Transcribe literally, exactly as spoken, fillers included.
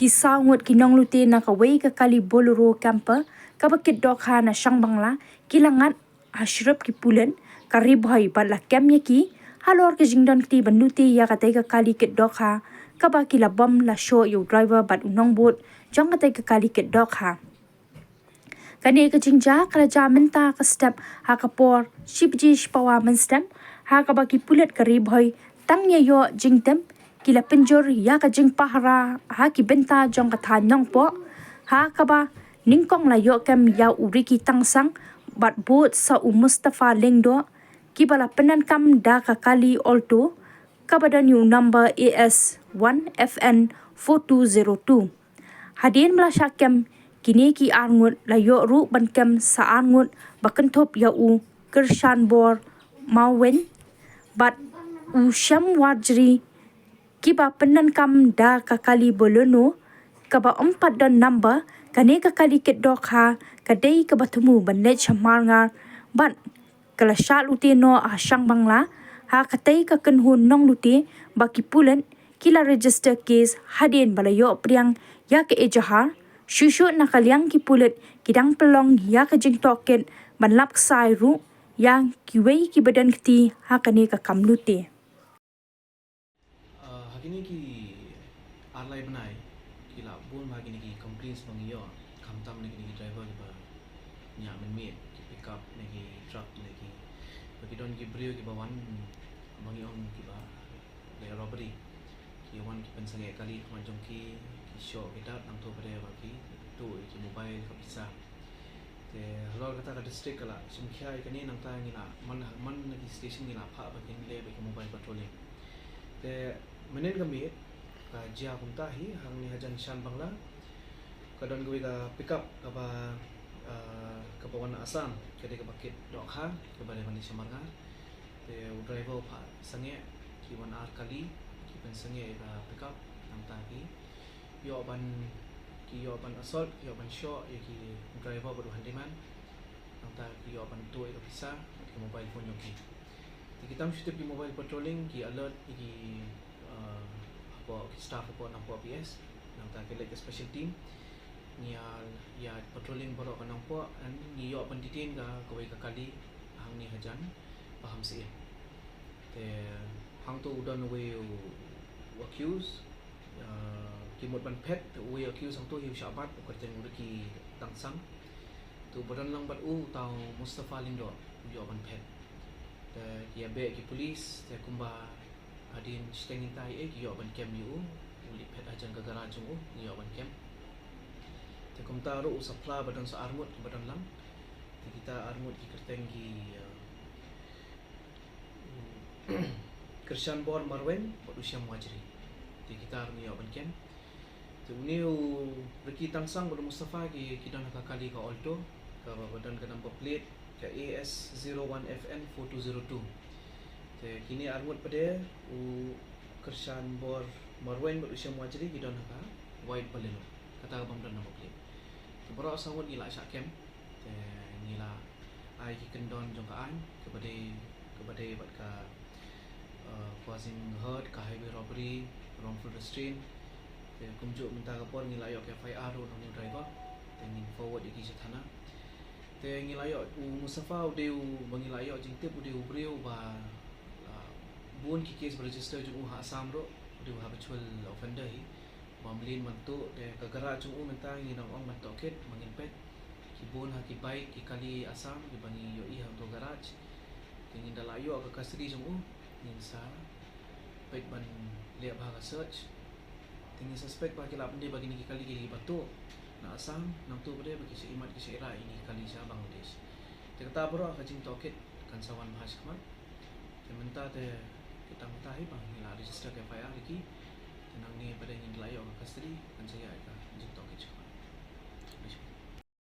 Saw ngut ki nonglute na kawei ka kali Bolero camper kaba kit dohkha na Shangbangla ki la ngat ha shrip ki pulit ka Ri Bhoi bad la kem ïa ki halor ka jingdon kti ban lute ïa katei ka kali kit dohkha kaba ki la bam la shoh ïa u driver bad u nongbud jong katei ka kali kit dohkha. Kane ka jingjia ka la jia mynta ka step ha ka por shi baje shi pawa mynstep ha kaba ki pulit ka Ri Bhoi tang ïa ïoh jingtip ki la pynjur ïa ka jingpahara ha ki bynta jong ka thaiñ Nongpoh ha kaba nyngkong la ïoh kem ïa u Ricky Tangsang bad bud sa u Mustafa Lyngdoh kiba la pyndonkam da ka kali Alto kaba don ïa u number A S one F N four two zero two. Hadien ba la shah kem kine ki arngut la ïoh ruh ban kem sa arngut ba kynthup ïa u Kyrshanbor Marwein bad u Shyam Warjri kiba pyndonkam da ka kali Baleno kaba ym pat don number. Kane ka kali kit dohkha ka dei kaba thmu ban leit sha Hmarngar bad ka la shah lute noh ha Shangbangla ha katei ka kynhun nonglute ba ki pulit ki la register case hadien ba la ïoh pdiang ïa ka ejahar. Shuh shuh na ka liang ki pulit ki dang pynlong ïa ka jingtohkit ban lap ksai ruh ïa kiwei kiba don kti ha kane ka kam lute. Uh, ha kine ki ar lai bnai ki la bun bha kine ki complaints ba ngi ïoh, khamtam na kine ki driver kiba ñiah mynmiet, ki pickup ne ki truck ne ki, ba ki don ki briew kiba wan ba ngi ong kiba leh robbery. Ki wan ki pynsangeh kali khmat jong ki, ki shoh ki dap nangto ba dei ba ki tuh ïa ki mobile ka pisa. Te halor kata ka district ka la shim khia ïa kane, nangta ngi la man ha man na ki station ngi la phah ba kin leh ba ki mobile patrolling. Te mynnin ka miet ka jia kumta hi hangne hajan Shanbangla. Ka don kawei ka pickup kaba, ah, kaba wan na Assam, ka dei kaba kit dohkha, kaba dei ban leit sha Hmarngar. Te u driver u phah sangeh, ki wan ar kali, ki pynsangeh ïa ka pickup, nangta ki ïoh ban, ki ïoh ban assault, ki ïoh ban shoh ïa ki driver bad u handyman. Nangta ki ïoh ban tuh ïa ka pisa bad ki mobile phone jong ki. Te ki tam shu tip ki mobile patrolling, ki alert ïa ki, uh, hapoh ki staff hapoh Nongpoh P S. Nangta ki leit ka special team, ngi ïa, ïa patrolling baroh ka Nongpoh, and ngi ïoh ban detain ka kawei ka kali hangne hajan Pahamsyiem. Te hangto u don uwei u accused, uh, ki mut ban phet. Te uwei u accused hangto hi u shah bat, u kyrteng u Ricky Tangsang. Te uba don lang bad u uta u Mustafa Lyngdoh u ïoh ban phet. Te ki ïa beh ki police, te kumba hadien shiteng ngin tai eh ki ïoh ban kem ïa u, u leit phet hajan ka garage jong u, ngi ïoh ban kem. Te kumta ruh u sa phla ba don sa arngut kiba don lang. Te kita arngut ki kyrteng ki, uh, Kyrshanbor Marwein bad u Shyam Wajri. Te kita ruh ngi ïoh ban kem. Te une u Ricky Tangsang bad u Mustafa ki, ki don ha ka kali ka Alto, kaba don ka number plate ka A S zero one F N four two zero two. Te kine arngut pat de u Kyrshanbor Marwein bad u Shyam Wajri ki don ha ka white Baleno, kata ka bym don number plate. Te baroh saw ngut ngi la shah kem. Te ngi la ai ki kyndon jong ka aiñ, kaba dei, kaba dei bad ka, uh, causing hurt, ka highway robbery, wrongful restraint. Te kumjuh mynta ka por ngi la ïoh ka F I R ruh na une u driver. Te ngin forward ïa ki sha thana. Te ngi la ïoh u Mustafa u dei uba ngi la ïoh jingtip u dei u briew ba, uh, bun ki case ba register jong u ha Assam ruh, u dei u habitual offender hi. Ba mlien ban tuh, te ka garage jong u mynta ngi dang ong ban tohkit, ba ngin peit. Ki bun ha ki bike, ki kali Assam, kiba ngi ïohi hangto garage. Te ngin da la ïoh ka custody jong u, ngin sa peit ban leh bha ka search. Te ngi suspect ba ki la pyndep ba kine ki kali kiba tuh na Assam, nangto ba dei ba ki sha imat ki sha ira ïa kine ki kali sha Bangladesh. Te kata baroh ka jingtohkit kan sa wan bha shakhmat. Te mynta te ki tang mynta hi ba ngi la register ka F I R ïa ki. Te nangne pat de ngin la ïoh ka custody, kan sa ïa ka jingtohkit shakhmat.